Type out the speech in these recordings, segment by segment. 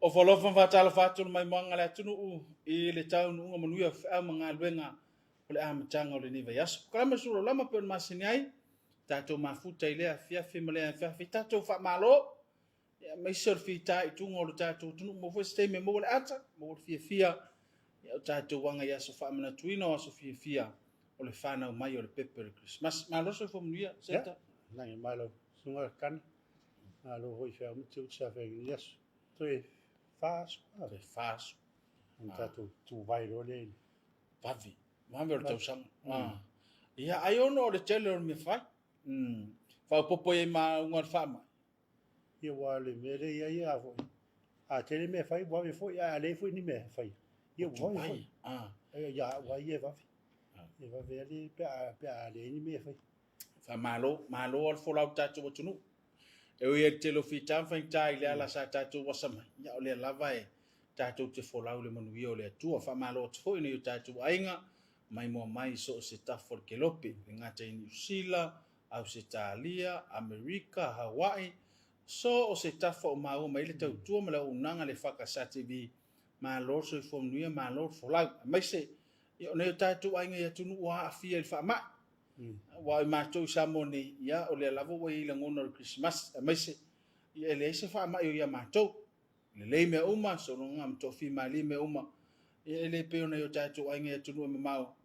Ofo alofa ma faatalofa atu le maimoaga a le atunuu i le taunuuga manuia o feau ma galuega o le amataga o lenei vaiaso. Polokalame Sulamanaia e pei ona masani ai, tatou mafuta i lea afiafi ma lea afiafi, tatou faamalo, aemaise o le fitaituga o le tatou atunuu. Maua foi se taimi e maua le ata, maua le fiafia o tatou aga i aso faamanatuina o aso fiafia o le fanau mai o le pepe o le Kerisimasi. Malo le soifua manuia, Seta. Lagi malo, susuga Kani. Malo foi i feau ma tiute sa feagai i lenei aso. Toe 4 aso. Toe 4 aso. Ona tatou tuvae loa lea i le Vave, vave o le tausaga. Ia, ai ono o le tele o le mea fai. Faaopoopo i ai ma auga o le faamai. Ia, ua le mea lea i ai a foi. A tele mea fai, ua vave foi, ae a leai foi ni mea e fai, ia ua vave foi. Ia au ia e vave. E vave lava pe a leai ni mea e fai. Faamalo, malo lava le folau i le tatou atunuu. E ui i le tele o fita ma faigata i le ala sa tatou asa mai, ia o lea lava e tatou te folau i le manuia o le Atua. Faamalo atu foi i nai o tatou aiga, maimoa mai i so o se tafa o le kelope, e le gata i Niu Sila, Ausetalia, Amerika, Hawaii, so o se tafa o maua mai ai le tautua ma le auaunaga a le EFKS TV. Malo le soifua manuia, malo le folau. Aemaise ia o nai o tatou aiga i atunuu ua aafia i le faamai. Aua o matou i Samoa nei, ia o lea lava ua i ai lagona o le Kerisimasi, aemaise ia e leai se faamai o ia matou. Lelei mea uma, sologa ma toafimalie mea uma. Ia e le pei o nai o tatou aiga i atunuu e mamao.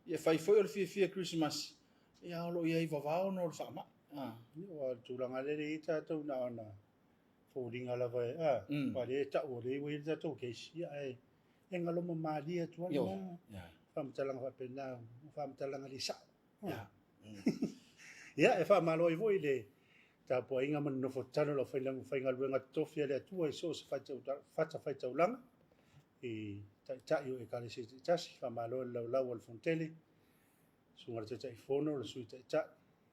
Ia fai foi o le fiafia Kerisimasi, ia o lo o i ai vavao ona o le faamai. Ua o le tulaga lea e i ai tatou na ona foliga lava e aua lea e tau o lea ua i ai le tatou case, ia ae e galoma malie atu lava faamatalaga faapena, faamatalaga le sao. Ia, e faamalo ai foi le tapuaiga ma le nofo tatalo a le aufaigaluega totofi a le Atua i so o se fatafaitaulaga i taitai o Ekalesia taitasi. Faamalo i le laulau a le Fonotele, susuga i le Taitaifono, le Sui Taitai,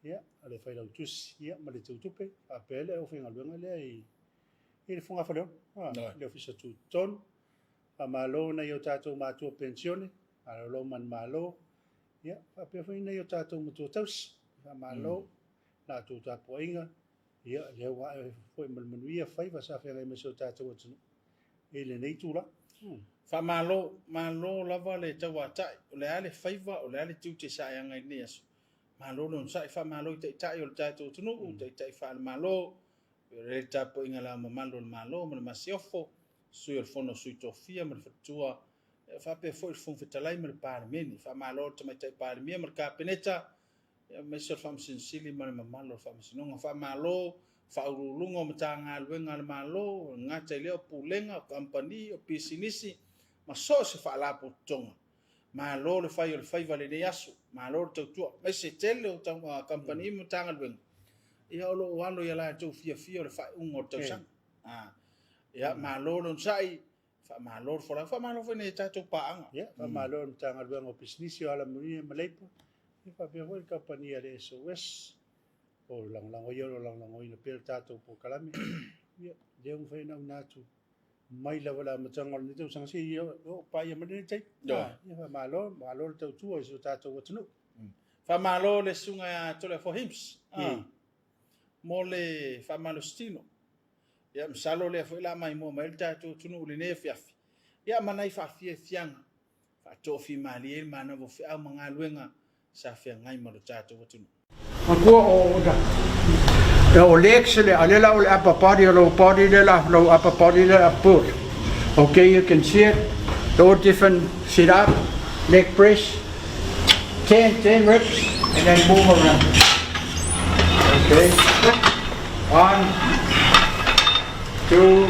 ia, le Failautusi, ia, ma le Teutupe, faapea le aufaigaluega lea i le Fogafaleolo, le Ofisa Tutotonu. Faamalo nai o tatou matua penisione, malolo manumalo, ia, faapea foi nai o tatou matua tausi. Faamalo la outou tapuaiga, ia, lea ua ae foi ma le manuia faiva sa feagai ma si o tatou atunuu i lenei itula. Faamalo, malo lava le tauatai. O le a le faiva, o le a le tiute sa e aga i lenei aso. Malo le onosai, faamalo i taitai o le tatou atunuu, taitai faale-Malo, o le tapuaiga le Ao Mamalu o le Malo ma le Masiofo, Sui o le Fono a Sui Tofia ma le Faletua, faapea foi le Fofoga Fetalai ma le Palemene. Faamalo le Tamaitai Palemia ma le Kapeneta, aemaise o le Faamasino Sili ma le mamalu o le Faamasinoga. Faamalo Faauluuluga o Matagaluega a le Malo, e gata i lea o Pulega, o Kamupani, o Pisinisi, ma so o se faalapotopotoga. Malo le fai o le faiva i lenei aso, malo le tautua, aemaise tele o kamupani ma Matagaluega, ia o lo o alo i a latou fiafia o le faaiuga o le tausaga. Ia, malo le onosai, faamalo le folau, faamalo foi i nai a tatou paaga. Ia, faamalo i le Matagaluega o Pisinisi o Alamanuia ma Leipa, ia faapea foi le kamupani a le SOS, o lagolago ia o lo o lagolagoina pea le tatou polokalame. Ia, lea ua mafai ona auina atu mai lava i le amataga o lenei tausaga seia oo paia mai lenei taimi. Ia, faamalo, malo le tautua i si o tatou atunuu. Faamalo le susuga ia Toleafoa Hims mo le faamalositino. Ia, masalo o lea foi la maimoa mai le tatou atunuu i lenei afiafi. Ia, ma nai faafiafiaga faatoafimalie ai le manava o feau ma galuega sa feagai ma lo tatou atunuu. Matua o o legs le a le o le upper body o lower body le la low upper body le put. Okay, you can see it. All different sit up, leg press, 10, 10 reps, and then move around. Okay. One, two,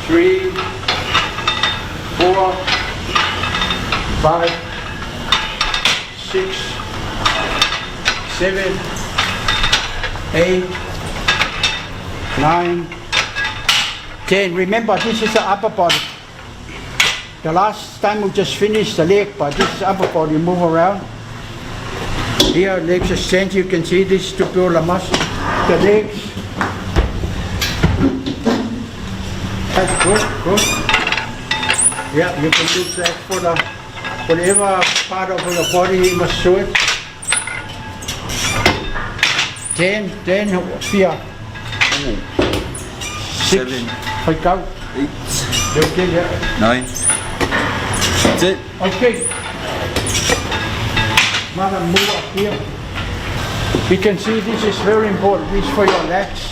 three, four, five, six, seven, 8, 9, 10. Remember, this is the upper body. The last time we just finished the leg, but this is upper body. Move around. Here, legs extend. You can see this to build the muscle. The legs. That's good, good. Yeah, you can use that for the whatever part of your body you must do it. 10, 10, 4, 6, 7, faitau. 8, Okay, yeah. 9, 10. Okay. Madam, move up here. You can see this is very important. This is for your legs.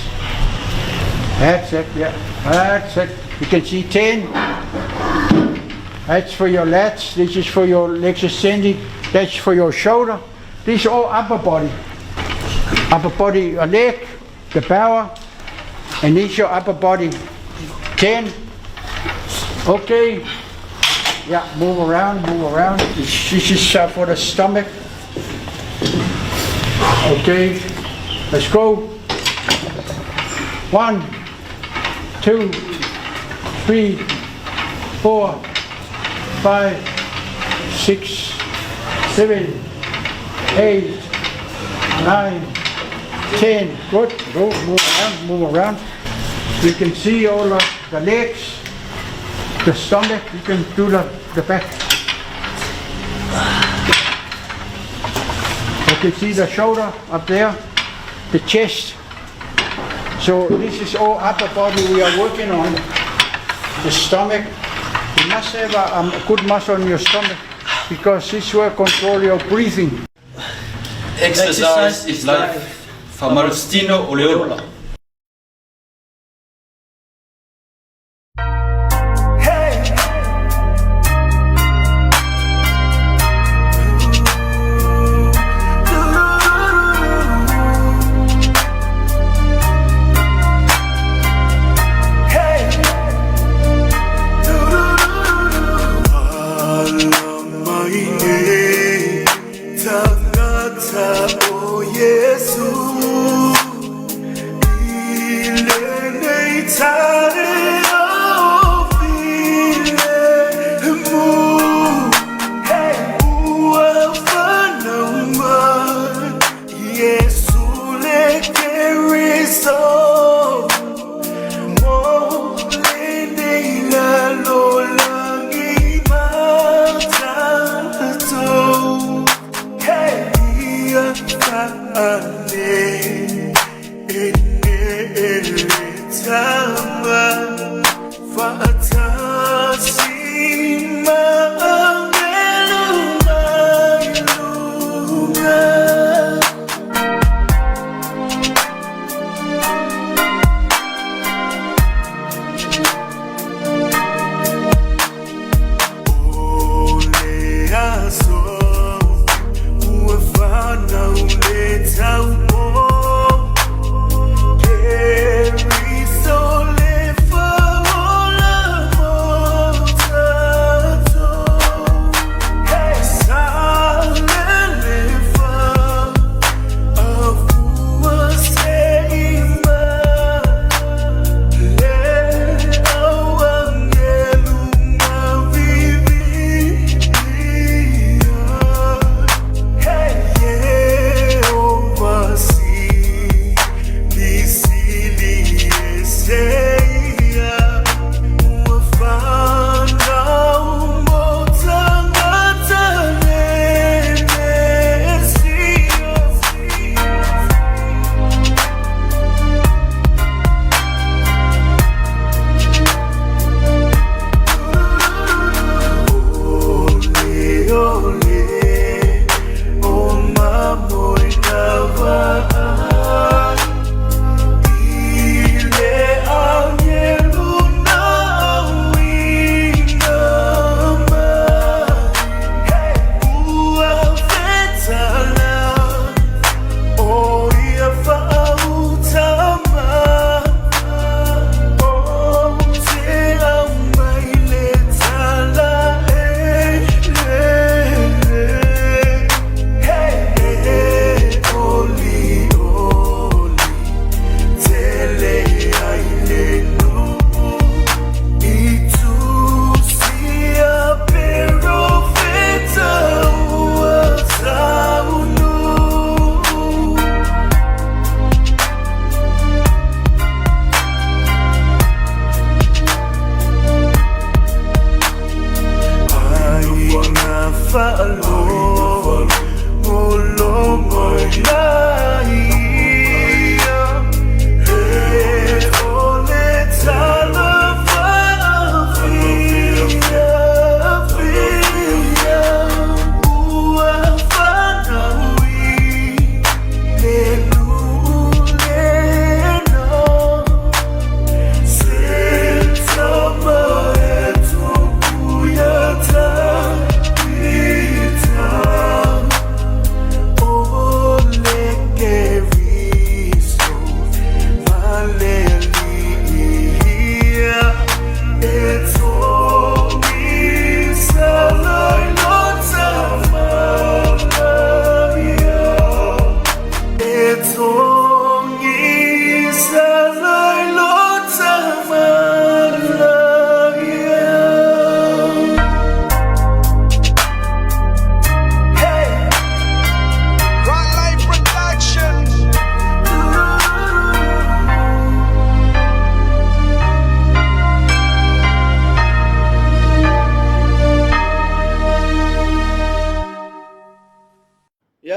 That's it, yeah. That's it. You can see 10. That's for your lats. This is for your legs extended. That's for your shoulder. This is all upper body. Upper body, your leg, the power, and this is your upper body. 10. Okay. Yeah, move around, move around. This is for the stomach. Okay, let's go. 1, 2, 3, 4, 5, 6, 7, 8, 9, 10. Good. Go, move around, move around. You can see all the legs, the stomach. You can do the back. You can see the shoulder up there, the chest. So this is all upper body we are working on. The stomach. You must have a good muscle in your stomach because this will control your breathing. Exercise is life. Fa'amalositino o le ola. Tagata o Yesu.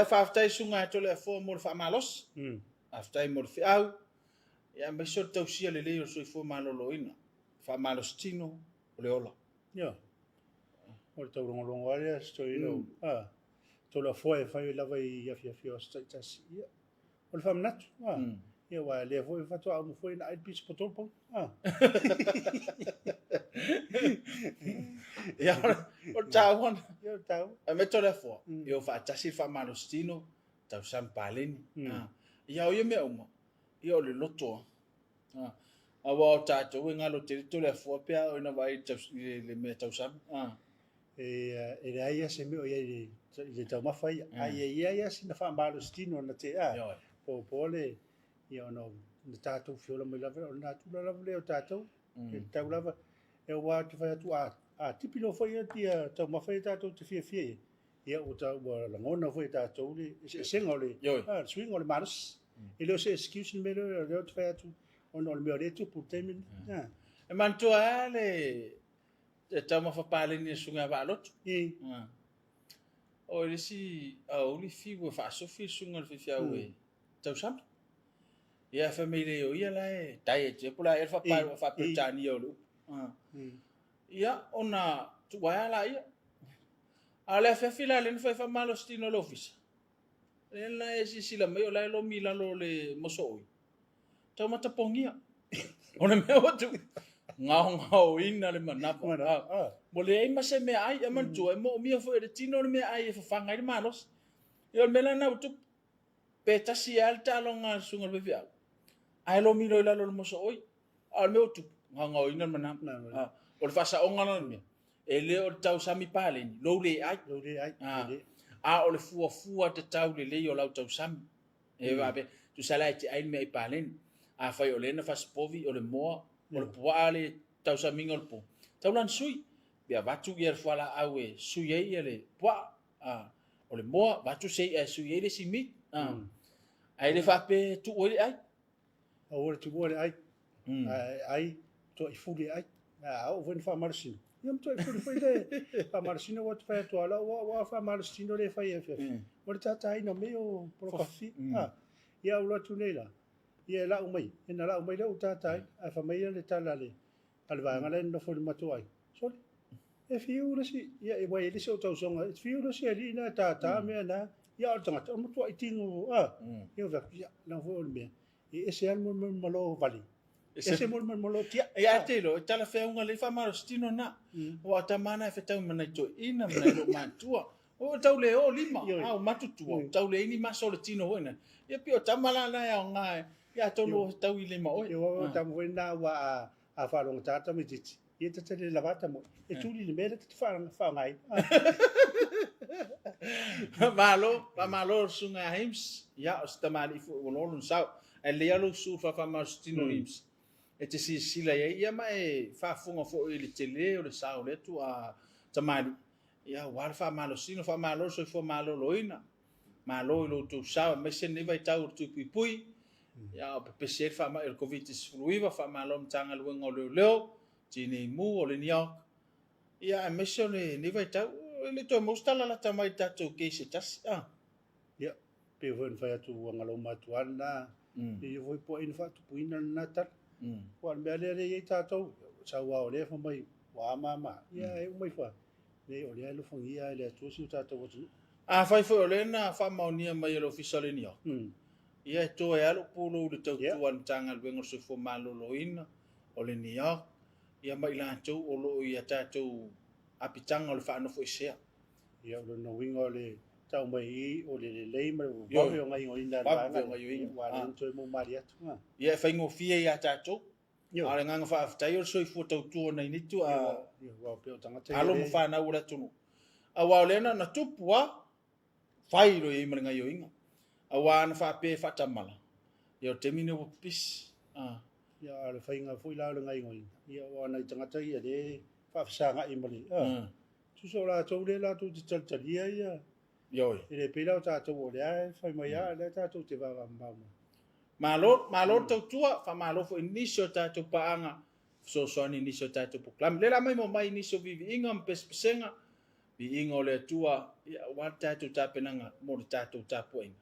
faafetai Susuga ia Toleafoa mo le faamalosi, faafetai mo le feau, ia aemaise o le tausia lelei o le soifua maloloina, faamalosi tino o le ola. Ia, o le taulogologo lava lea si toeaina o Toleafoa e fai lava i afiafi o aso taitasi. Ia, o le faamanatu. Ia, aua o lea foi faatoa uma foi ona ai le pisa potolo pauna. Ia, o le taua na. Ia, o le taua. Aemaise Toleafoa, ia o faatasi le faamalosi tino, tausami paleni. Ia, o ia mea uma, ia o le loto lava. Aua o tatou e galo tele Toleafoa pe a oo ina vaai i le mea tausami. E leai lava se mea o i ai i le taumafa ia, ae e i ai lava sina faamalositino na te a, popo le, ia ona na tatou feola mai lava, o le natura lava lea o tatou, e tatau lava, e aua ou te fai atu, a tipi loa foi ia taumafa ia tatou te fiafia i ai, ia ua lagona foi e tatou le eseesega o le suiga o le malosi. E le o se excuse le mea lea, o lea ou te fai atu, ona o le mea o lea e tupu i le taimi lenei. E manatua lava le E taumafa paleni e susuga ia Vaaloto. O le isi aoauli fiu e faasofi le susuga i le faifeau e tausami. Ia fai mai lea o ia la e diet ea po o le a ea le faa-Peretania o le upu. Ia ona tuu ae lava laia. A o le afiafi la lea na fai faamalositino e le ofisa, lea na e silasila mai o la e lomi i lalo o le mosooi. Taumata pogia. O le mea ua tupu, gaogaoina le manava. Ua leai ma se meaai. E manatua, e moomia foi e le tino le meaai e fafaga ai le malosi. Ia o le mea la lena ua tupu. Pe tasi lava le taaloga a le susuga i le faifeau, ae lomi loa i lalo o le mosooi. A o le mea ua tupu, gaogaoina le manava. O le faasaoga la o le mea, e le o le tausami paleni, lou le ai. Lou le ai. A o le fuafua tatau lelei o lau tausami. E faapea, tusa la e te ai le meaai paleni. Afai o lea na fasipovi, o le moa, o le puaa le tausamiga o le po, tatau la ona sui. Pe avatu ia le fualaau e sui ai ia le puaa, o le moa, avatu se i'a e sui ai le isi meat. Ae le faapea e tuu ai le ai. Aua le tuua le ai. Ae ai, toai fuli e ai. A oo foi ina faamalosina, ia ma toai fuli foi le faamalosina ua te fai atu lava, ua faamalositino le fai afiafi. O le tataina o mea o polokafia. Ia ou alu atu nei la, ia e lau mai, ia na lau mai lea ou tata ai, ae fai mai le tala a le vaega la e nonofo i le matou aiga, sole, e fiu le isi, ia ua i ai le isi ou tausoga, e fiu le isi alii na e tata mea na, ia a o le tagata, o le matuai tino, ia ou fai atu, ia, leaga foi o le mea, E ese lava le malo vale, ese mo le malo tia. Ia te iloa, e talafeauga lelei faamalositino lena. Aua o tama na e fetau ma nai toeaiina ma nai loomatutua. Ua tau le o lima, a o matutua, ua tau leai ni maso o le tino foi lena. Ia pei o tama la na e aoga, ia atonu ua fetau i lima oe. Ia o tama foi lena aua a faalogogata le tamaitiiti, ia ta te le lava ta moe, e tuli i le mea lea ta te faaaogaina. Malo, faamalo i le susuga ia Hims. Ia, o se tamalii foi ua loa lona sao. Ae lelei lava lou susu i le faafaamalosi-tino Hims e te silasila i ai, ia ma e faafofoga foi i le tele o le sao o lea tuaa tamalii, ia aua le faamalositino. Faamalo le soifua maloloina. Malo i lo outou sao aemaise lenei vaitau o le tui puipui, ia a o pepesi ai le faamai o le Koviti-19. Faamalo i le Matagaluega o Leoleo, Tinei Mu, o le NEOC, ia aemaise o lenei vaitau, e le toe maua se tala lata mai i le tatou case se tasi. Ah. Ia, pei foi ona fai atu ua galauma atu lava lena, e ia foi po o ai na faatupuina lena tala. Aua o le mea lea e i ai tatou, sau lava o lea fai mai ua a ma a ma a, ia ae uma ifo lava, leai o lea e alofagia lava e le Atua si o tatou atunuu. Afai foi o lea na faamaonia mai e le Ofisa o le NEOC, ia e toe lava lou pulou i le tautua a le Matagaluega o le Soifua Maloloina, o le NEOC, ia ma i latou o lo o i a tatou apitaga o le faanofoesea. Ia, o lona uiga o le tau mai i i o le lelei ma le vave o gaoioiga a le vaega lea, ua ala ai ona toe moumalie atu. Ia e faigofie ia tatou. A o le agaga faafetai o le soifua tautua o nai nitu a alo ma fanau o le atunuu. Aua o lea na ona tupu lava, fai loa i ai ma le gaoioiga. Aua ana faapea e faatamala, ia o le taimi lenei ua pipisi. Ia, a o le faiga foi la o le gaoioiga, ia aua o nai tagata ia lea e faafesagai ma le, tusa o latou lea latou te talitalia ia. Ioe. E le pei la o tatou o lea e fai mai lava, o lea tatou te vaavamamao mai. Malo, malo le tautua, faamalo foi i nisi o tatou paaga fesoasoani i nisi o tatou polokalame. Lea la maimoa mai i nisi o viiviiga ma pesepesega. Viiga o le Atua, ia, aua le tatou tapenaga mo le tatou tapuaiga.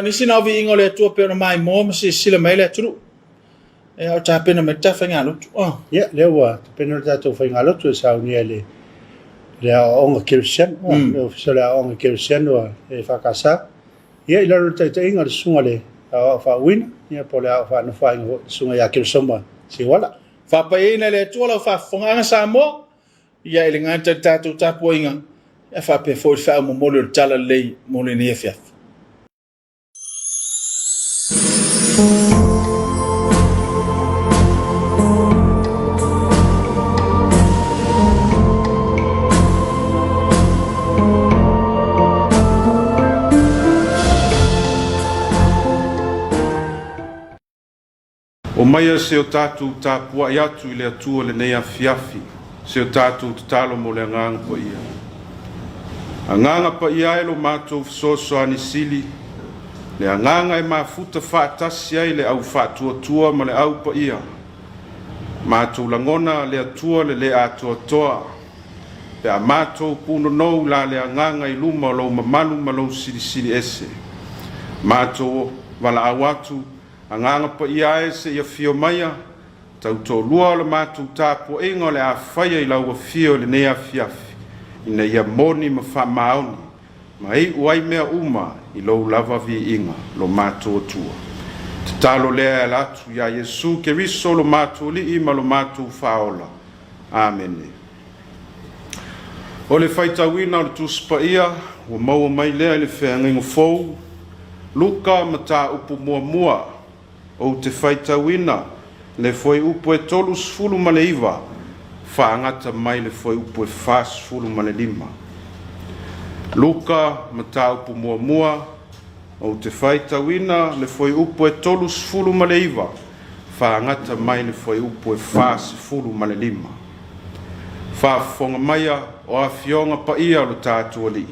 nisi na o viiga o le Atua pei ona maimoa ma silasila mai ai le atunuu. Ia, o tapena mai le ta faigalotu. Oh. Ia, lea ua tapena le tatou faigalotu e saunia i le le aoaoga kerisiano, le Ofisa o le Aoaoga Kerisiano a le EFKS. Ia, i lalo o le taitaiga a le Susuga i le Aoao Faauuina, ia po o le Aoao Faanofoaiga foi, le Susuga ia Keresoma Seuala. Faapaiaina e le Atua lau faafofogaaga Samoa, ia e le gata i le tatou tapuaiga, ae faapea foi le feau momoli o le Talalelei mo lenei afiafi. Omaia se o tatou tapuai atu i le Atua lenei afiafi, se o tatou tatalo mo le Agaga Paia. Agaga Paia e lo matou fesoasoani sili, le Agaga e mafuta faatasi ai le au faatuatua ma le au paia. Matou lagona le Atua le le atoatoa, pe a matou punonou la le Agaga i luma o lou mamalu ma lou silisili ese. Matou valaau atu, Agaga Paia e se i afio maia, tautoalua o le matou tapuaiga o le a faia i lau afio i lenei afiafi, ina ia moni ma faamaoni, ma iu ai mea uma i lou lava viiga, lo matou Atua. Tatalo lea e ala atu iā Iesu Keriso lo matou Alii ma lo matou Faaola. Amene. O le faitauina o le Tusi Paia ua maua mai lea i le Feagaiga Fou, Luka mataupu muamua, Ou te faitauina le fuaiupu e 39 faagata mai le fuaiupu e 45. Luka mataupu muamua, Ou te faitauina le fuaiupu e 39 faagata mai le fuaiupu e 45. Faafofoga maia o Afioga Paia o lo tatou Alii.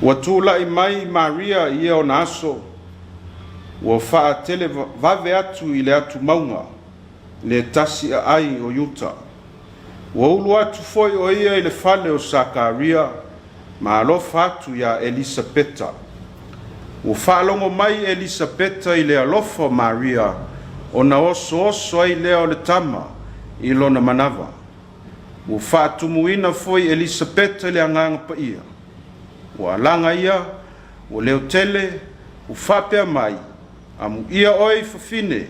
Ua tulai mai Maria i ia ona aso, ua faatelevave atu i le atumauga le tasi aai o Iuta. Ua ulu atu foi o ia i le fale o Sakaria ma alofa atu iā Elisapeta. Ua faalogo mai Elisapeta i le alofa o Maria ona osooso ai lea o le tama i lona manava. Ua faatumuina foi Elisapeta i le Agaga Paia. Ua alaga ia, ua leotele, ua faapea mai, Amuia oe i fafine,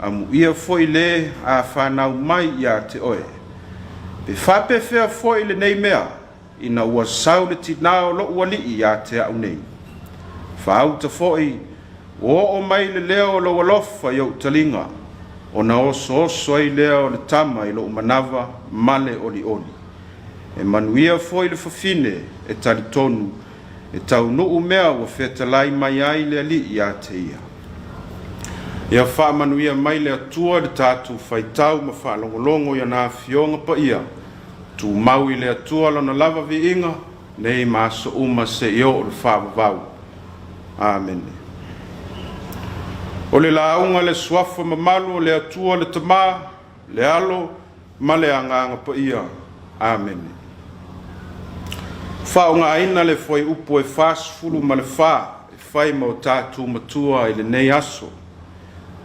amuia foi le a fanau mai ia te oe. Pe faapefea foi lenei mea, ina ua sau le tinā o loʻu alii ia te a'u nei? Faauta foi, ua oo mai le leo o lou alofa i ou taliga, ona osooso ai lea o le tama i loʻu manava ma le olioli. E manuia foi le fafine e talitonu e taunuu mea ua fetalai mai ai le Alii ia te ia. Ia faamanuia mai le Atua i le tatou faitau ma faalogologo i ana Afioga Paia, tumau i le Atua Lona lava viiga, nei ma aso uma seia oo le faavavau. Amene. O le lauga le Suafa mamalu o le Atua le Tama, le Alo ma le Agaga Paia. Amene. Faaaogaina le fuaiupu e 44 e fai ma o tatou matua i lenei aso,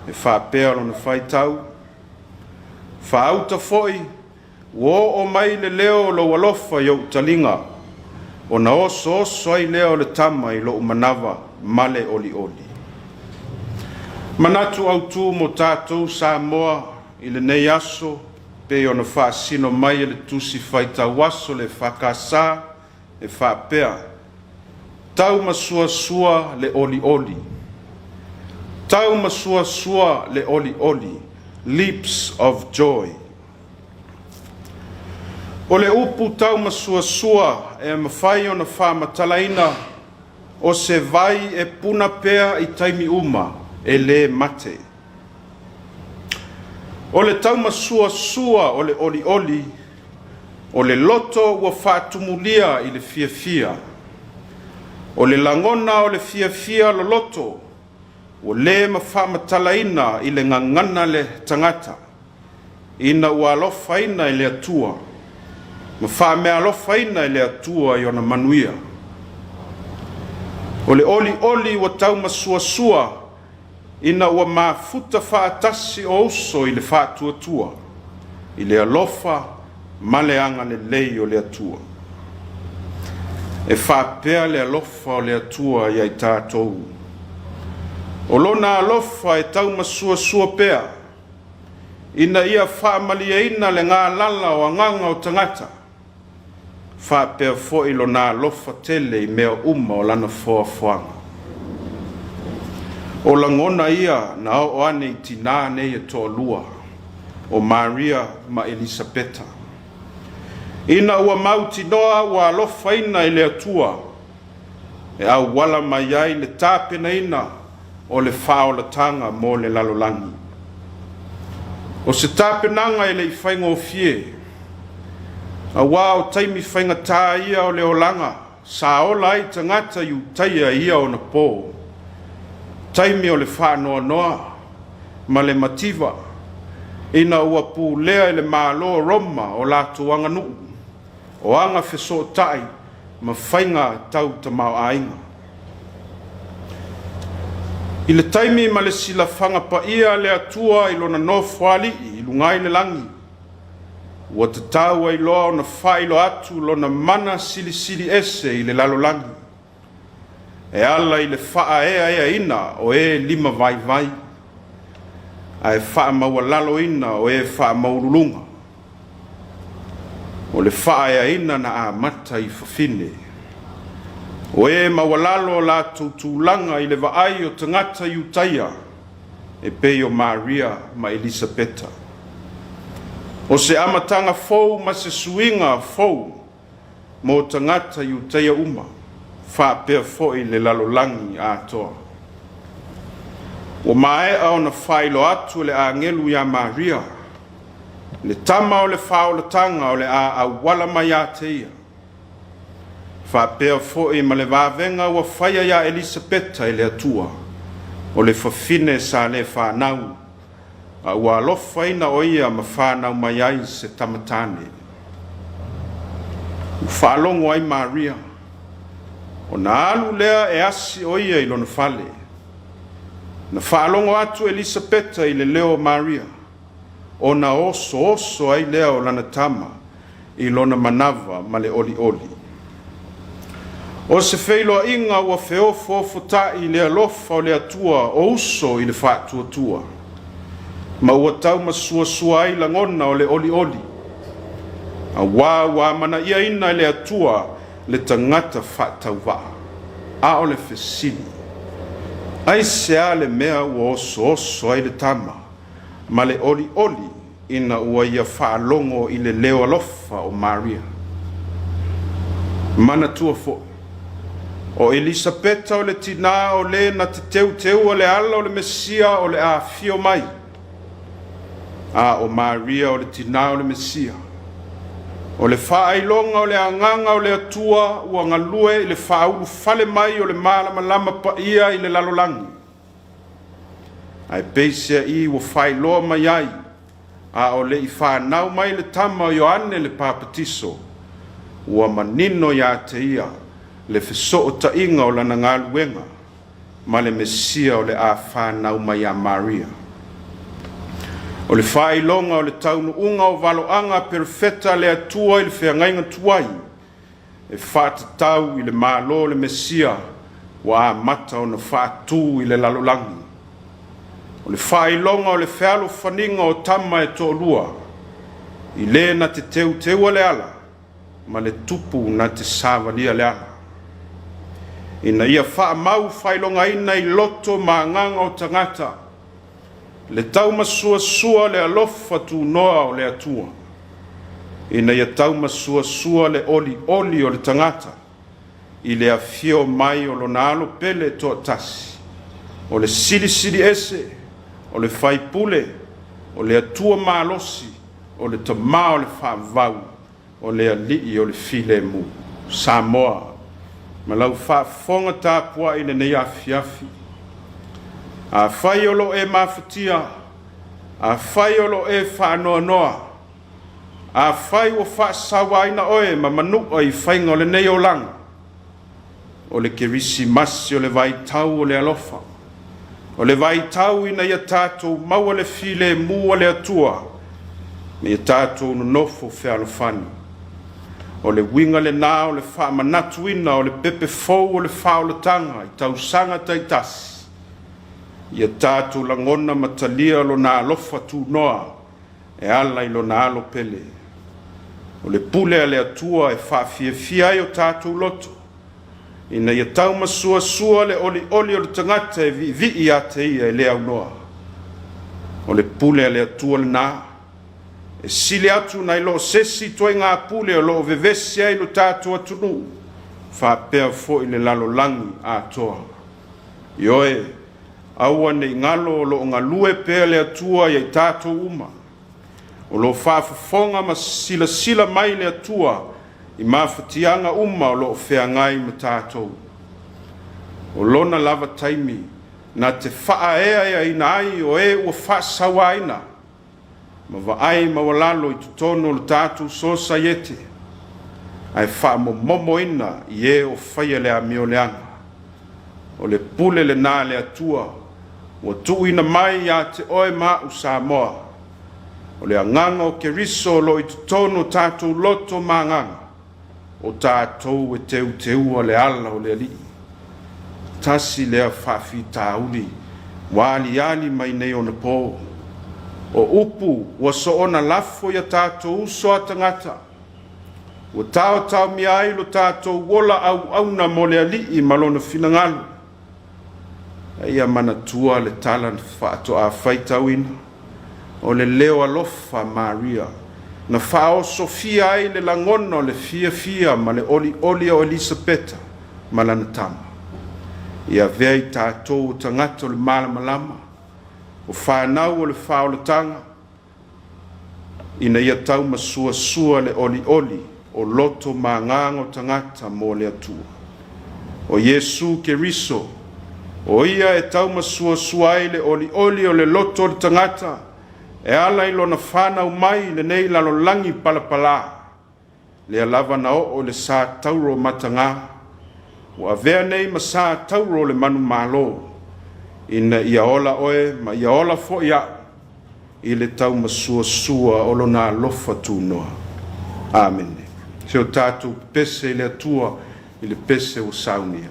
e faapea lona faitau, Faauta foi, ua oo mai le leo o lou alofa i ou taliga, ona osooso ai lea o le tama i lou manava ma le olioli. Manatu autu mo tatou Samoa i lenei aso pei ona faasino mai e le Tusi Faitau Aso le EFKS e faapea, Taumasuasua le olioli. Taumasuasua le olioli, leaps of joy. O le upu taumasuasua e mafai ona faamatalaina o se vai e puna pea i taimi uma e le mate. O le taumasuasua o le olioli, o le loto ua faatumulia i le fiafia. O le lagona o le fiafia loloto ua le faamatalaina i le gagana le tagata, ina ua alofaina e le Atua ma faameaalofaina e le Atua i ona manuia. O le olioli ua taumasuasua ina ua mafuta faatasi o uso i le faatuatua, i le alofa ma le agalelei o le Atua. E faapea le alofa o le Atua ia i tatou. O lona alofa e taumasuasua pea, ina ia faamalieina le galala o agaga o tagata, faapea foi lona alofa tele i mea uma o lana foafoaga. O lagona ia na oo ane i tinā nei e toalua, o Maria ma Elisapeta. Ina ua mautinoa ua alofaina e le Atua, e auala mai ai le tapenaina o le faaolataga mo le lalolagi. O se tapenaga e le i faigofie, auā o taimi faigatā ia o le olaga sa ola ai tagata Iutaia i ia ona pō, taimi o le faanoanoa ma le mativa, ina ua pulea e le Malo o Roma o latou aganuu, o aga fesootai ma faiga tau tamaoaiga. I le taimi ma le silafaga paia a le Atua i lona nofoalii i luga i le lagi, ua tatau ai loa ona faailoa atu lona mana silisili ese i le lalolagi, e ala i le faaeaeaina o e lima vaivai, ae faamaualaloina o e faamaualuluga. O le faaeaina na amata i fafine, o e maualalo o latou tulaga i le vaai o tagata Iutaia e pei o Maria ma Elisapeta. O se amataga fou ma se suiga fou mo tagata Iutaia uma, faapea foi le lalolagi atoa. Ua maea ona faailoa atu e le agelu iā Maria, le tama o le faaolataga o le a auala mai ia te ia, faapea foi ma le vavega ua faia iā Elisapeta e le Atua, o le fafine sa le fanau, a ua alofaina o ia ma fanau mai ai se tama tane. Ua faalogo ai Maria, ona alu lea e asi o ia i lona fale. Na faalogo atu Elisapeta i le leo o Maria, ona osooso ai lea o lana tama i lona manava ma le olioli. O se feiloaiga ua feofoofota'i i le alofa o le Atua o uso i le faatuatua, ma ua taumasuasua ai lagona o le olioli, auā ua amanaiaina e le Atua le tagata faatauvaa. A o le fesili, aisea le mea ua osooso ai le tama ma le olioli ina ua ia faalogo i le leo alofa o Maria? Manatua foi, o Elisapeta o le tinā o le na te teuteua le ala o le Mesia o le a afio mai, a o Maria o le tinā o le Mesia. O le faailoga o le agaga o le Atua ua galue i le faaulufale mai o le malamalama paia i le lalolagi. Ae peiseai ua faailoa mai ai, a o le i fanau mai le tama o Ioane le Papatiso, ua manino ia te ia le fesootaiga o lana galuega ma le Mesia o le a fanau mai ia Maria. O le faailoga o le taunuuga o valoaga a perofeta a le Atua i le feagaiga tuai, e faatatau i le Malo o le Mesia ua amata ona faatu i le lalolagi. O le faailoga o le fealofaniga o tama e toalua, i le na te teuteua le ala ma le tupu na te savalia le ala, ina ia faamau faailogaina i loto ma agaga o tagata le taumasuasua le alofa tunoa o le Atua, ina ia taumasuasua le olioli o le tagata i le afio mai o lona alo pele toatasi, o le Silisili Ese, o le Faipule, o le Atua malosi, o le Tama o le Faavavau, o le Alii o le Filemu. Samoa, ma lau faafofoga tapuai i lenei afiafi, afai o lo o e mafatia, afai o lo o e faanoanoa, afai ua faasauaina oe ma manua i faiga o lenei olaga, O le Kerisimasi o le vaitau o le alofa, o le vaitau ina ia tatou maua le filemu a le Atua ma ia tatou nonofo fealofani. O le uiga lena o le faamanatuina o le pepe fou o le faaolataga i tausaga taitasi, ia tatou lagona ma talia lona alofa tunoa e ala i lona alo pele. O le pule a le Atua e faafiafia ai o tatou loto, ina ia taumasuasua le olioli o le tagata e viivii ia te ia e le aunoa. O le pule a le Atua lena, e sili atu nai lo se isi ituaiga pule o lo o vevesi ai lo tatou atunuu, faapea foi le lalolagi atoa. Ioe, aua ne i galo o lo o galue pea le Atua ia i tatou uma. O lo o faafofoga ma silasila mai le Atua i mafatiaga uma o lo o feagai ma tatou. O lona lava taimi na te faaeaeaina ai o e ua faasauaina ma vaai maualalo i totonu o le tatou sosaiete, ae faamomomoina i e o faia le amio leaga. O le pule lena a le Atua ua tuuina mai ia te oe ma a'u Samoa. O le agaga o Keriso o lo o i totonu o tatou loto ma agaga, o tatou e teuteua le ala o le Alii. Tasi lea faafitauli ua aliali mai nei ona po. O upu ua soona lafo ia tatou uso a tagata, ua taotaomia ai lo tatou ola auauna mo le Alii ma lona finagalo. A ia manatua le tala na faatoa faitauina, o le leo alofa Maria, na faaosofia ai le lagona o le fiafia ma le olioli o Elisapeta ma lana tama. Ia avea i tatou o tagata o le malamalama, o fanau o le faaolataga, ina ia taumasuasua le olioli o loto ma agaga o tagata mo le Atua. O Iesu Keriso, o Ia e taumasuasua ai le olioli o le loto o le tagata e ala i lona fanau mai i lenei lalolagi palapalā, lea lava na oo i le sa tauro mataga, ua avea nei ma sa tauro o le manumalo, ina ia ola oe ma ia ola foi a'u i le taumasuasua o lona alofa tunoa. Amene. Se o tatou pepese i le Atua i le pese ua saunia.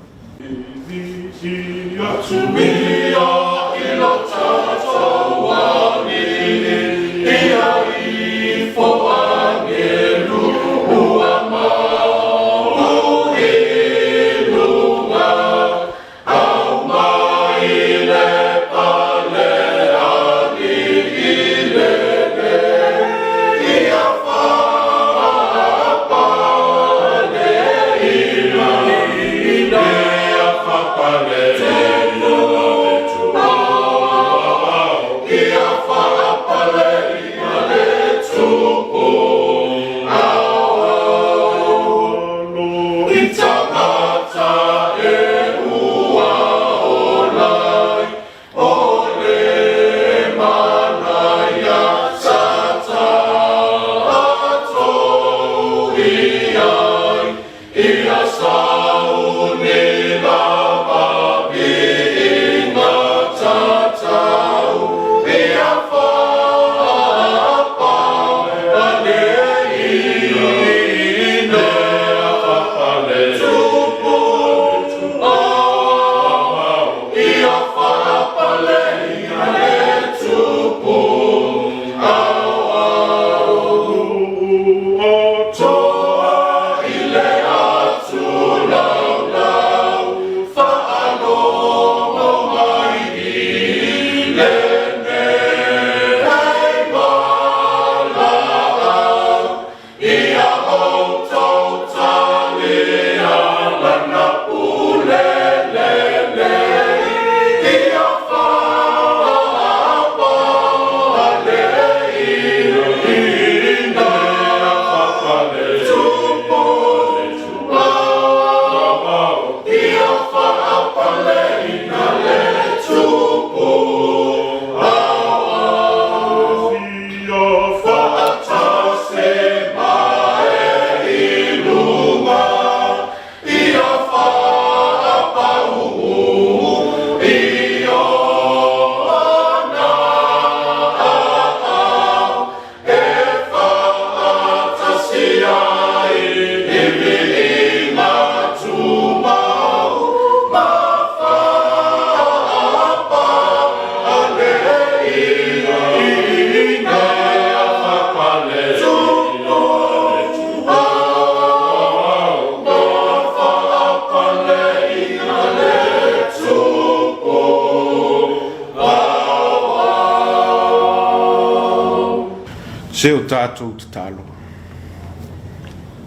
Se o tatou tatalo.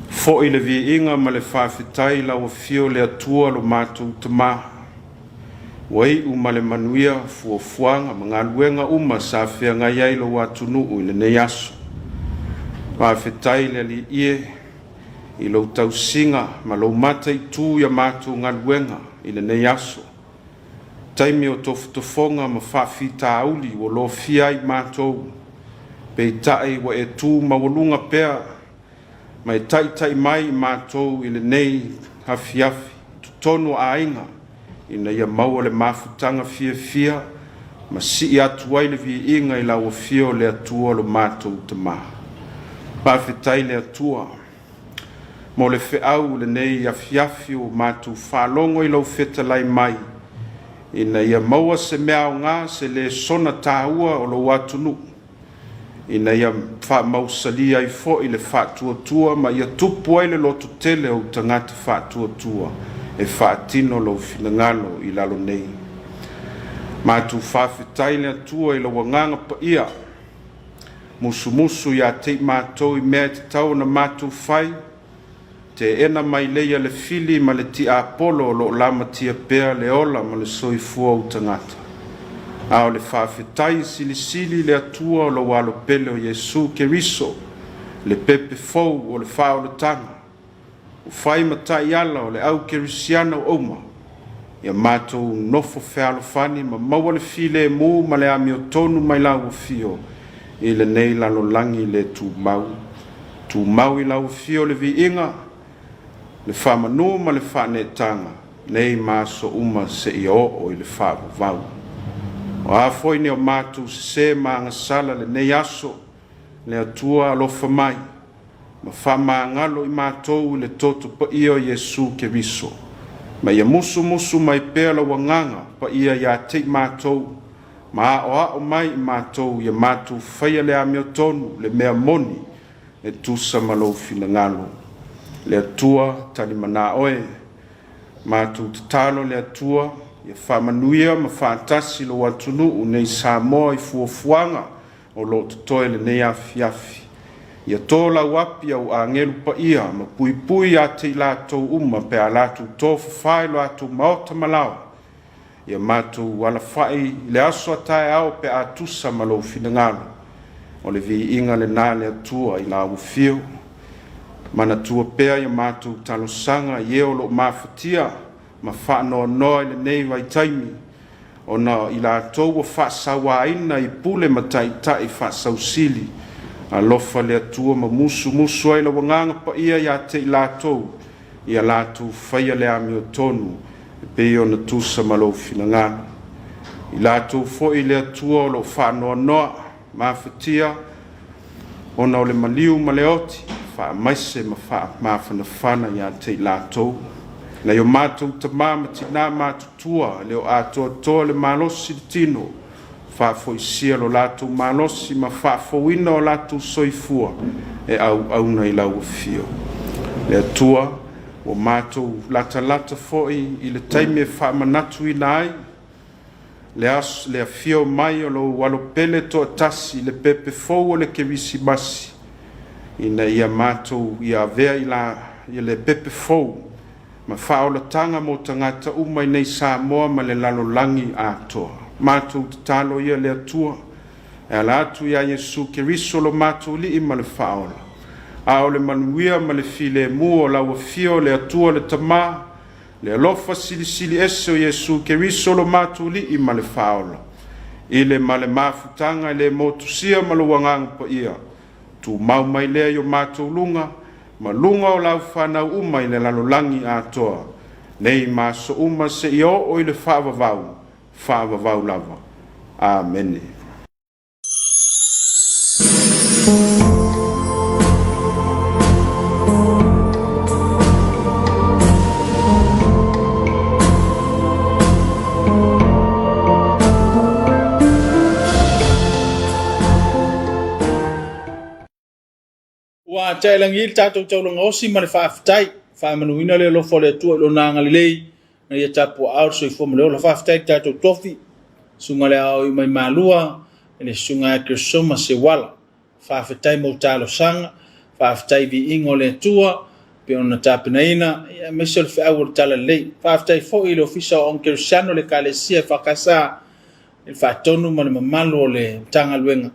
Fo'i le viiga ma le faafetai i lau Afio le Atua lo matou Tamā. Ua iu ma le manuia fuafuaga ma galuega uma sa feagai ai lou atunuu i lenei aso. Faafetai le Alii e i lou tausiga ma lou mataitu i a matou galuega i lenei aso. Taimi o tofotofoga ma faafitauli ua lofia ai matou, peitai ua e tu maualuga pea ma e taitai mai i matou i lenei afiafi i totonu o aiga ina ia maua le mafutaga fiafia ma sii atu ai le viiga i lau Afio le Atua lo matou Tamā. Faafetai le Atua mo le feau i lenei afiafi ua matou faalogo i lau fetalai mai ina ia maua se mea aoga se lesona taua o lou atunuu ina ia faamausalia ai foi le faatuatua ma ia tupu ai le lototele o ou tagata faatuatua e faatino lou finagalo i lalo nei. Matou faafetai le Atua i lou Agaga Paia, musumusu ia te i matou i mea e tatau ona matou fai, Teena mai leia le fili ma le tiapolo o lo o lamatia pea le ola ma le soifua o ou tagata. A o le faafetai silisili i le Atua o lou Alo pele o Iesu Keriso, le pepe fou o le faaolataga, ua fai ma taiala o le au kerisiano uma, ia matou nofo fealofani ma maua le filemu ma le amiotonu mai lau Afio i lenei lalolagi le tumau. Tumau i lau Afio le viiga, le faamanu ma le faaneetaga, nei ma aso uma seia oo i le faavavau. O a foi ni o matou sese ma agasala lenei aso, le Atua alofa mai, ma faamagalo i matou i le toto paia o Iesu Keriso, ma ia musumusu mai pea lau Agaga Paia ia te i matou, ma aoao mai i matou ia matou faia le amiotonu, le mea moni, e tusa ma lou finagalo. Le Atua, talimana oe. Matou tatalo le Atua, ia faamanuia ma faatasi lou atunuu nei Samoa i fuafuaga o lo o totoe lenei afiafi. Ia tō lau api au agelu paia ma puipui ia te i latou uma pe a latou tofafa i lo latou maota ma laoa. Ia matou alafai i le aso a taeao pe a tusa ma lou finagalo. O le viiga lena le Atua i lau afio. Manatua pea ia matou talosaga i e o lo o mafatia ma faanoanoa i lenei vaitaimi, ona i latou ua faasauaina i pule ma taitai faasausili. Alofa le Atua ma musumusu ai lau Agaga Paia ia te i latou, ia latou faia le amiotonu e pei ona tusa ma lou finagalo. I latou foi le Atua o lo o faanoanoa, mafatia, ona o le maliu ma le oti, faamaise ma faamafanafana ia te i latou. Nai o matou tamā ma tinā matutua, le o atoatoa le malosi le tino, faafoisia lo latou malosi ma faafouina o latou soifua e auauna i lau Afio. Le Atua, ua matou latalata foi i le taimi e faamanatuina ai le aso, le afio mai o lou Alo pele toatasi i le pepe fou o le Kerisimasi, ina ia matou ia avea i la, i le pepe fou ma faaolataga mo tagata uma i nei Samoa ma le lalolagi atoa. Matou tatalo ia le Atua e ala atu iā Iesu Keriso lo matou Alii ma le Faaola. A o le manuia ma le filemu o lau Afio le Atua le Tamā, le alofa silisili ese o Iesu Keriso lo matou Alii ma le Faaola, i le ma le mafutaga e le motusia ma lou Agaga Paia, tumau mai lea i o matou luga, ma luga o lau fanau uma i le lalolagi atoa, nei ma aso uma seia oo i le faavavau, faavavau lava. Amene. Ua tea i lagi le tatou taulaga osi ma le faafetai. Faamanuina le alofa o le Atua i lona agalelei ina ia tapuaao le soifua ma le ola. Faafetai i le tatou tofi, Susuga le Ao i mai Malua, le Susuga ia Kersoma Sewala. Faafetai mo talosaga, faafetai i viiga o le Atua pei ona tapenaina, ia, aemaise o le feau o le Talalelei. Faafetai foi i le Ofisa o Aoga Kerisiano o le Ekalesia EFKS i le faatonu ma le mamalu o le Matagaluega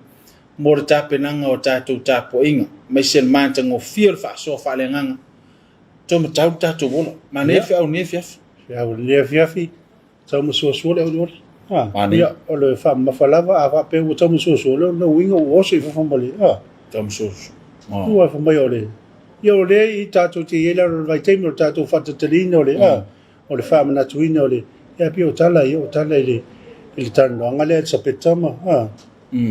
mo le tapenaga o tatou tapuaiga, aemaise le matagofie o le faasoa faaleagaga. Toe matau le tatou ola. Manaia feau i lenei afiafi. Feau i lenei afiafi, tau masuasua le auliuli. Ia, o le faamamafa lava, a faapea ua tau masuasua, o lona uiga ua oso i fafo ma le... Tau masuasua. Ua fai mai o le... Ia o lea i tatou te i ai lalo i le vaitaimi o le tatou faatataliina o le... o le faamanatuina o le... Ia pei o tala ia, o tala i le i le talanoaga lea a Elisapeta ma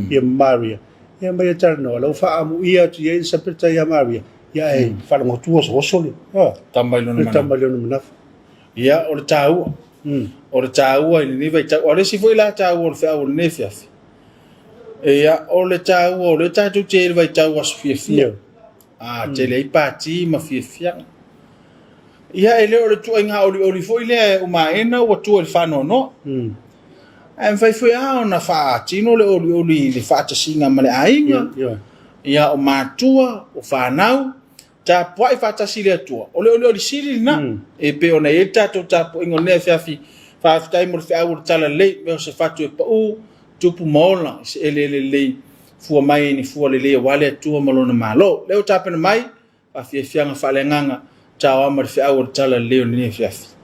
ia Maria. Ia mai e talanoa, la ua faaamuia atu i ai Elisapeta ia Maria, ia ae faalogotu osooso le tama i lona le tama i lona manafa. Ia, o le taua. O le taua i lenei vaitau. O le isi foi la taua o le feau o lenei afiafi. Ia, o le taua o lea tatou te i ai i le vaitau aso fiafia. A tele ai pati ma fiafiaga. Ia, e le o le tuaiga olioli foi lea e umaena ua tua i le faanoanoa. Ae mafai foi lava ona faatino le olioli i le faatasiga ma le aiga. Ia, o matua, o fanau, tapuai faatasi i le Atua. O le olioli sili lena. E pei ona i ai le tatou tapuaiga o lenei afiafi. Faafetai mo le feau o le Talalelei, mea o se fatu e pau, tupu ma ola i se eleele lelei, fua mai ni fua lelei aua le Atua ma lona Malo. Lea ua tapena mai, faafiafiaga faaleagaga, taoama le feau o le Talalelei o lenei afiafi.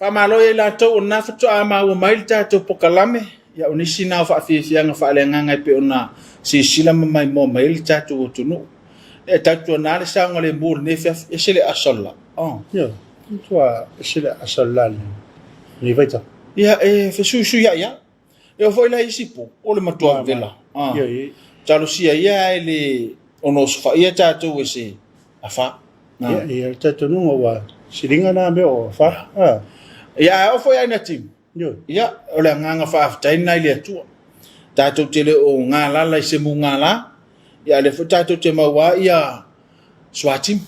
Faamalo ia i latou o lena faatoa maua mai le tatou pokalame, ia o nisi na o faafiafiaga faaleagaga e pei ona silasila ma maimoa mai ai le tatou atunuu. E tautuana le saogalemu o lenei afiafi, ese le asa o le la. Oh. Ia, matua ese le asa o le la lenei vaitau. Ia, e fesuisuiai lava. E oo foi la i isi po, o le matua vela. Ah. Ia, ia. Talosia ia ae le ono osofaia tatou e se afa. Ia, ia, le talitonuga ua siliga na mea o afa. Ah. Ia, ae oo foi aina timu. Ioe. Ia, o le agaga faafetai lena i le Atua. Tatou te le o galala i se mugala, ia a o lea foi tatou te maua ia suatimu.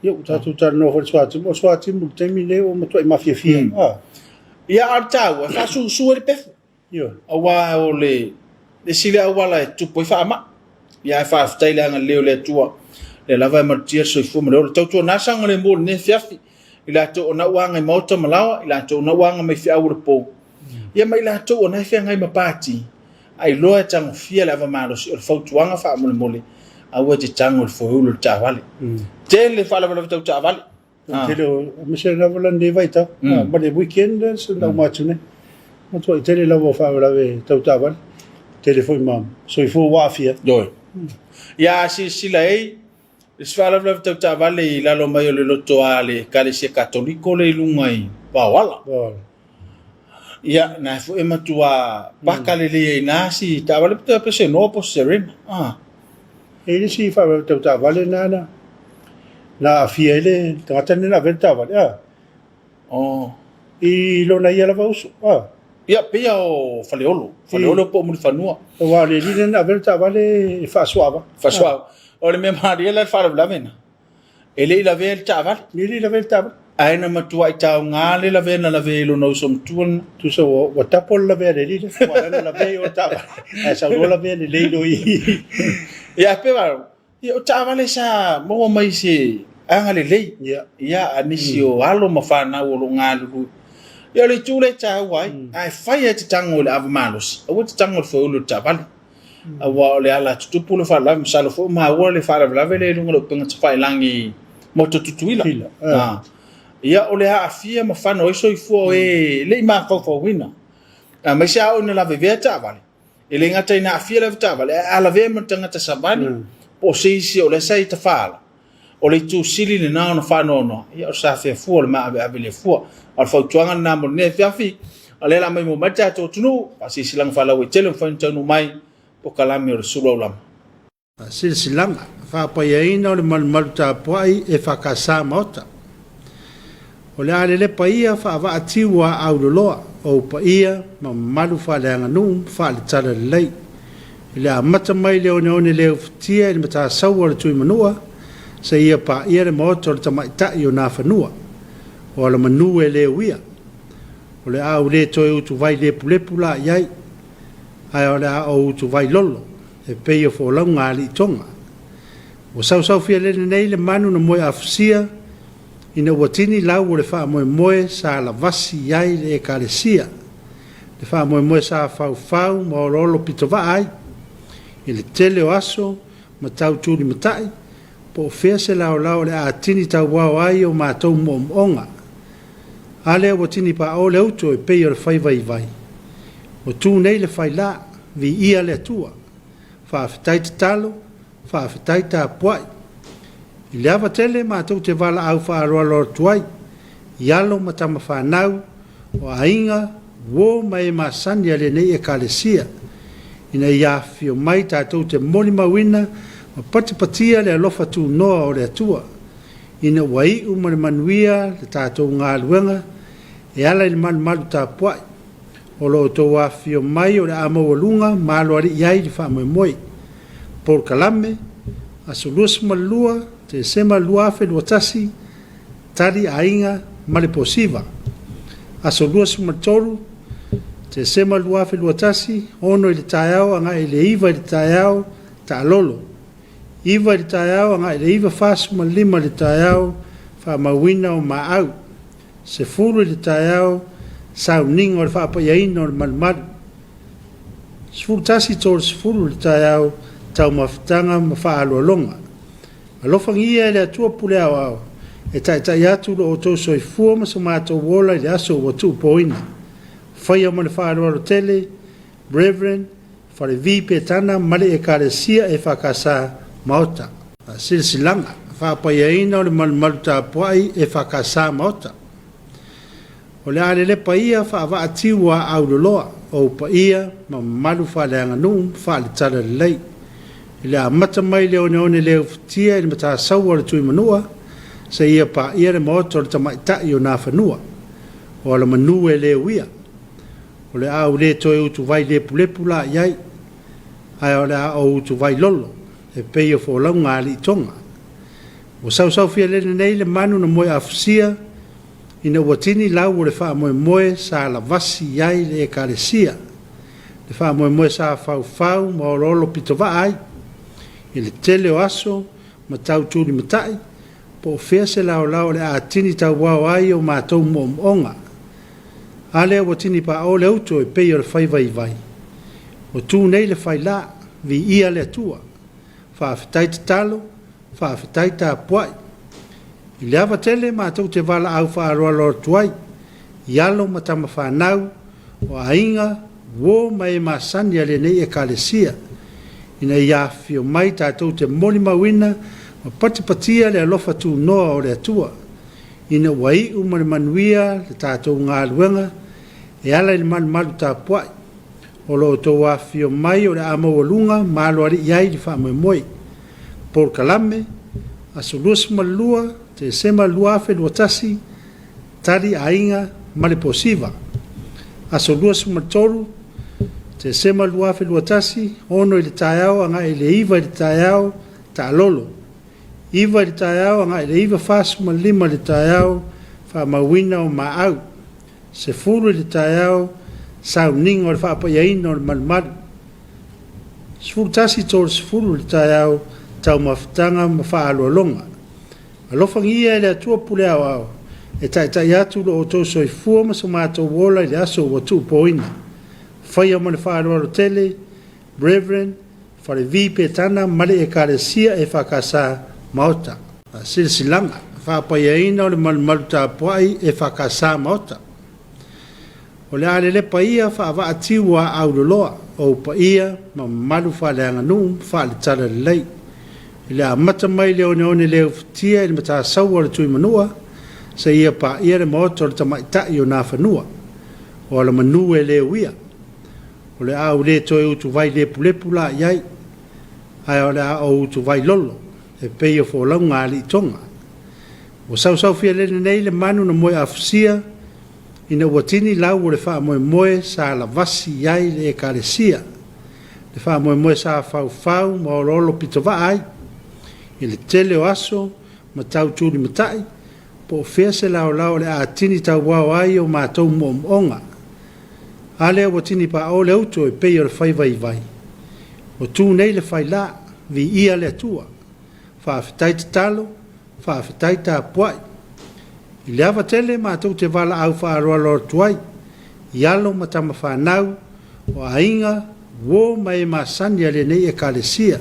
Ia, ua tatou talanoa foi i le suatimu. O le suatimu i le taimi lenei ua matuai mafiafia. Ah. Ia, a o le taua, e faasusu ai le pefu. Ioe. Aua o le isi lea auala e tupu ai faamai. Ia ae faafetai i le agalelei o le Atua, lea lava e malutia le soifua ma le ola. Tautuana saogalemu o lenei afiafi, i latou o na ua aga i maota ma laoa, i latou o na ua aga mai feau o le po, ia ma i latou o na e feagai ma pati, a iloa e tagofia le ava malosi, o le fautuaga faamolemole, aua e te tago i le foeulu o le taavale. Tele faalavelave tau taavale. Tele o aemaise lava la lenei vaitau ma le weekend lea na uma atu nei. Matuai tele lava o faalavelave tau taavale. Tele foi ma soifua ua aafia. Ioe. Ia a silasila ai, le isi faalavelave tau taavale i lalo mai o le loto a le Ekalesia Katoliko lea i luga i Vaoala. Vaoala. Ia, na foi e matua paka lelei ai na si taavale pe se noa po se serena. Ah. E i le isi faalavelave tau taavale na na na aafia ai le tagata lenei na avea le taavale. Ah. Oh. I lona ia lava uso. Ah. Ia, pei o Faleolo. Faleolo po o Mulifanua. Aua o le alii lea na avea le taavale e faasuaava. Faasuaava. O le mea malie la le faalavelave na. E le i lavea le taavale. E le i lavea le taavale. Ae na matuai taoga le lavea na lavea i lona uso matua lena. Tusa ua, ua tapo le lavea a le alii lea. Ua ala ona lavea i o le taavale. Ae sau loa lavea lelei loa i. Ia, pe wa, ia, o taavale sa maua mai se agalelei. Ia. Ia, a nisi o alo ma fanau o lo o galulue. Ia, o le itu lea e taua ai, ae fai lava e te tago i le ava malosi, aua e te tago i le foeulu o le taavale. Aua o le ala tutupu le faalavelave, masalo foi ua maua le faalavelave lea i luga o le upega tafailagi i Motu Tutuila. Ah. Ia, o le aafia ma fano ai soifua o e le i mafaufauina. Aemaise a oo ina lavevea taavale, e le gata ina aafia le avetaavale, ae a lavea ma le tagata savali, po o se isi o lea sa i tafaala, o le itu sili lena ona faanoanoa, ia o le safea fua o le maaveave le fua. A o le fautuaga lena mo lenei afiafi, o lea o le a maimoa mai le tatou atunuu, faasilasilaga faalauaitele ua mafai ona taunuu mai polokalame o le sulu aulama. Silasilaga, Faapaiaina o le malumalu tapuai e FKS Maota. O le a lelepa ia faavaa tiu a auloloa, ou paia ma mamalu faaleaganuu ma faaletalalelei. I le amata mai le oneone le ufitia i le matasaua o le Tuimanua, seia paia le maota o le tamaitai o Nafanua, o Alamanu e le uia. O le a ou le toe utuvai lepulepu la i ai, ae o le a ou utuvai lolo, e pei o folauga a alii Toga. Ua sausaufia-lele nei le manu na moe afusia, ina ua tini lau o le faamoemoe sa lavasi i ai le Ekalesia, le faamoemoe sa faufau ma oloolo pitovaa ai i le tele o aso ma tau tulimatai, po o fea se laolao o le a tini tauao ai o matou moomooga. A lea ua tini paʻo le uto e pei o le fai vaivai. Ua tu nei le faila, viia le Atua. Faafetai tatalo, Faafetai tapuai. I le ava tele matou te valaau faaaloalo atu ai i alo ma tama fanau o aiga, uo ma e masani a lenei Ekalesia, ina ia afifio mai tatou te molimauina ma patipatia le alofa tunoa o le Atua, ina ua iu ma le manuia le tatou galuega e ala i le malumalu tapuai. O lo outou afifio mai o le a maualuga ma aloalii ai le faamoemoe. Polokalame, Aso 22 Tesema 2021, Tali Aiga ma le Posiva. Aso 23 Tesema 2021, 6 i le taeao agai i le 9 i le taeao, Taalolo. 9 i le taeao agai i le 9:45 i le taeao, Faamauina o Maau. 10 i le taeao, sauniga o le faapaiaina o le malumalu. 11:30 i le taeao, taumafataga ma faaaloaloga. Alofagia e le Atua pule aoao e taitai atu lo outou soifua ma so matou ola i le aso ua tuupoina. Faia ma le faaaloalo tele, Reverend Falevi Petana ma le Ekalesia EFKS Maota. Silasilaga, Faapaiaina o le malumalu tapuai EFKS Maota. O le a lelepa ia faavaa tiu a auloloa, ou paia ma mamalu faaleaganuu ma faale-talalelei. I le amata mai le oneone le ufitia i le Matasaua o le Tuimanua, seia paia le maota o le tamaitai o Nafanua, o Alamanu e le uia. O le a ou le toe utuvai lepulepu la i ai, ae o le a ou utuvai lolo, e pei o folauga a alii Toga. Ua sausaufia-lele nei le manu na moe afusia, ina ua tini lau o le faamoemoe sa lavasi i ai le Ekalesia, le faamoemoe sa faufau ma oloolo pitovaa ai i le tele o aso ma tau tulimatai, po o fea se laolao o le a tini tauao ai o matou moomooga. A lea ua tini paʻo le uto e pei o le faiva i vai. Ua tu nei le faila, viia le Atua. Faafetai tatalo, faafetai tapuai. I le ava tele matou te valaau faaaloalo atu ai i alo ma tama fanau, o aiga, uo ma e masani a lenei Ekalesia, ina ia afifio mai tatou te molimauina ma patipatia le alofa tunoa o le Atua, ina ua iu ma le manuia le tatou galuega e ala i le malumalu tapuai. O lo outou afifio mai o le a maualuga ma aloalii ai le faamoemoe. Polokalame, Aso 22 Tesema 2021, Tali Aiga ma le Posiva. Aso 23 Tesema 2021, 6 i le taeao agai i le 9 i le taeao, Taalolo. 9 i le taeao agai i le 9:45 i le taeao, Faamauina o Maau. 10 i le taeao, Sauniga o le Faapaiaina o le Malumalu. 11:30 i le taeao, Taumafataga ma Faaaloaloga. Alofagia e le Atua pule aoao e taitai atu lo outou soifua ma so matou ola i le aso ua tuupoina. Faia ma le faaaloalo tele, Reverend Falevi Petana ma le Ekalesia EFKS Maota. Silasilaga, Faapaiaina o le malumalu tapuai EFKS Maota. O le a lelepa ia faavaa tiu a auloloa, ou paia ma mamalu faaleaganuu ma faale-talalelei. I le amata mai le oneone le ufitia i le Matasaua o le Tuimanua, seia paia le maota o le tamaitai o Nafanua, o Alamanu e le uia. O le a ou le toe utuvai lepulepu la i ai, ae o le a ou utuvai lolo, e pei o folauga a alii Toga. Ua sausaufia-lele nei le manu na moe afusia, ina ua tini lau o le faamoemoe sa lavasi i ai le Ekalesia, le faamoemoe sa faufau ma oloolo pitovaa ai i le tele o aso ma tau tulimatai, po o fea se laolao o le a tini tauao ai o matou moomooga. A lea ua tini paʻo le uto e pei o le faiva i vai. Ua tu nei le faila, viia le Atua. Faafetai tatalo, faafetai tapuai. I le ava tele matou te valaau faaaloalo atu ai i alo ma tama fanau, o aiga, uo ma e masani a lenei Ekalesia,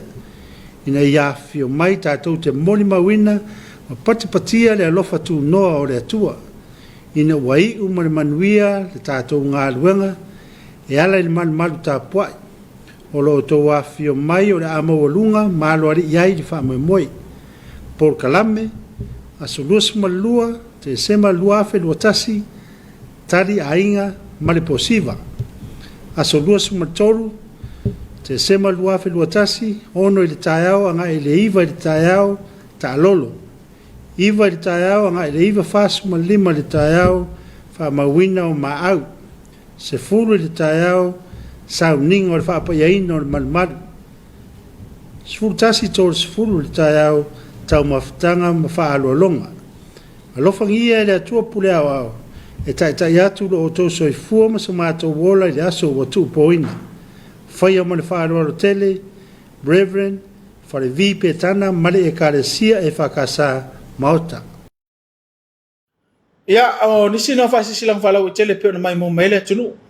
ina ia afifio mai tatou te molimauina ma patipatia le alofa tunoa o le Atua, ina ua iu ma le manuia le tatou galuega e ala i le malumalu tapuai. O lo outou afifio mai o le a maualuga ma aloalii ai le faamoemoe. Polokalame, Aso 22 Tesema 2021, Tali Aiga ma le Posiva. Aso 23 Tesema 2021, 6 i le taeao agai i le 9 i le taeao, Taalolo. 9 i le taeao agai i le 9:45 i le taeao, Faamauina o Maau. 10 i le taeao, Sauniga o le Faapaiaina o le Malumalu. 11:30 i le taeao, Taumafataga ma Faaaloaloga. Alofagia e le Atua pule aoao e taitai atu lo outou soifua ma so matou ola i le aso ua tuupoina. Faia ma le faaaloalo tele, Reverend Falevi Petana ma le Ekalesia EFKS Maota. Ia, o nisi na o faasilasilaga faalauaitele e pei ona maimoa mai ai le atunuu.